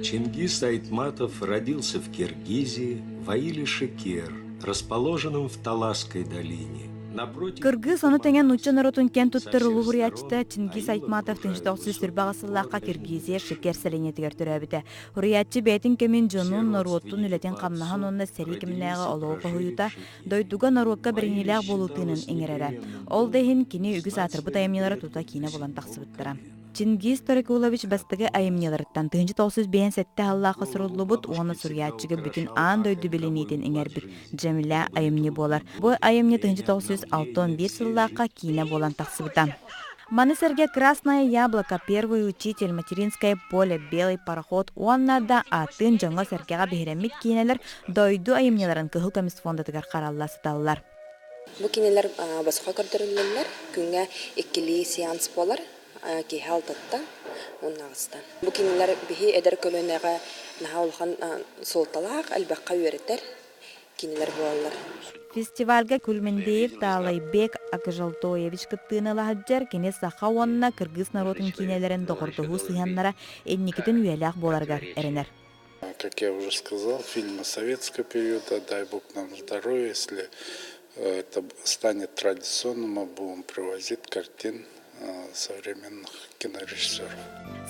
Чингиз Айтматов родился в Киргизии, в аиле Шекер, расположенном в Таласской долине. Кыргыз ону тэҥэ нуучча норуотун киэн туттар улуу суруйааччыта Чингиз Айтматов 1920 сыллаахха Киргизия Шекер сэлиэнньэтигэр төрөөбүтэ. Суруйааччы бэйэтин кэмин дьонун, норуотун үлэтин-хамнаһын уонна сэрии кэминээҕи олоҕу хоһуйуута дойдуга норуокка бэриниилээх буолуу тыынын иҥэрэрэ. Ол да иһин кини үгүс аатырбыт айымньылара тута киинэ буолан тахсыбыттара. Чингиз Торекулович бастакы айымньыларыттан 1957 сыллаахха суруллубут уонна суруйааччыга бүтүн аан дойду билиниитин иҥэрбит Джамиля айымньы буолар. Бу айымньы 1961 сыллаахха киинэ буолан тахсыбыта. Маны сэргэ «Красное яблоко», «Первый учитель», «Материнское поле», «Белый пароход» уонна да атын дьоҥҥо-сэргэҕэ биһирэммит киинэлэр дойду айымньыларын Кыһыл көмүс фондатыгар харалла сыталлар. Бу кинилэр босхо көрдөрүллэллэр. Күҥҥэ иккилии сеанс буолар. Киэһэ алтаттан уонна аҕыстан. Бу кинилэр биһи эдэр көлүөнэҕэ наһаа улахан суолталаах, элбэххэ үөрэтэр кинилэр буолаллар. Фестивальга Кульмендеев Таалайбек Акыжалтоевич кыттыыны ыла сылдьар, кини саха уонна кыргыз норуотун киинэлэрин доҕордоһуу сыһыаннара инникитин үйэлээх буоларыгар эрэнэр. Как я уже сказал, фильмы советского периода, дай бог нам здоровья, если это станет традиционным, мы будем привозить картин современных кинорежиссеров.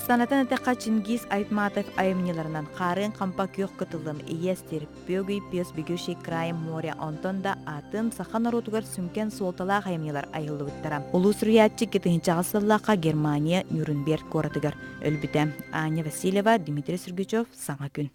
Санатан эттэххэ, Чингиз Айтматов айымньыларынан Хаарыан хампа күөх кытылым, Ийэ сир, Пегий пес бегущий краем моря, онтон да атын саха норуотугар сүҥкэн суолталаах айымньылар айыллыбыттара. Улуу суруйааччы 2000 сыллаахха Германия Нюрнберг куоратыгар өлбүтэ. Аня Васильева, Дмитрий Сергучев, Саҥа күн.